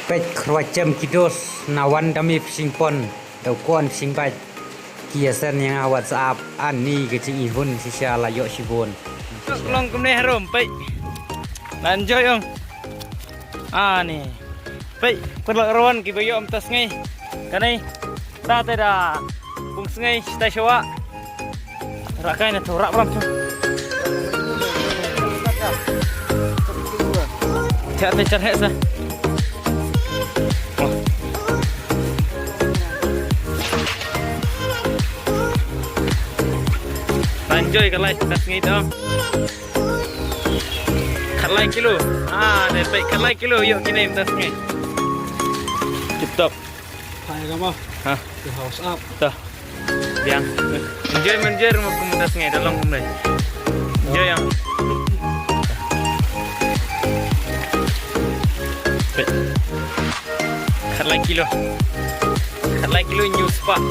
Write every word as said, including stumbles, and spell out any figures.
Peit khrwachem ki dos na wan da mi psing pon da u kon psing bait. Ki ïasend ïa nga WhatsApp ani ka jingihun shisha la ïoh shibun. Long kumne harum peit. Nan joy ong. Ani. Peit, pynlak rawan ki ba ïoh mynta sngi. Kane. Ta te da. Pung sngi, stai shawa. Rak kai na tu, rak ram tu. Cak te cak hek sa. Enjoy ka lai, ta sngi tu. Khatlai kilo. Ah, dei peit khatlai kilo ïoh kine mynta sngi. Tip top. Hai ka ma. Ha. Ke house up. Tah. Biang. Enjoy, enjoy ruh kum mynta sngi da long kumne. Enjoy yang. Peit. Khatlai kilo. Khatlai kilo new spot.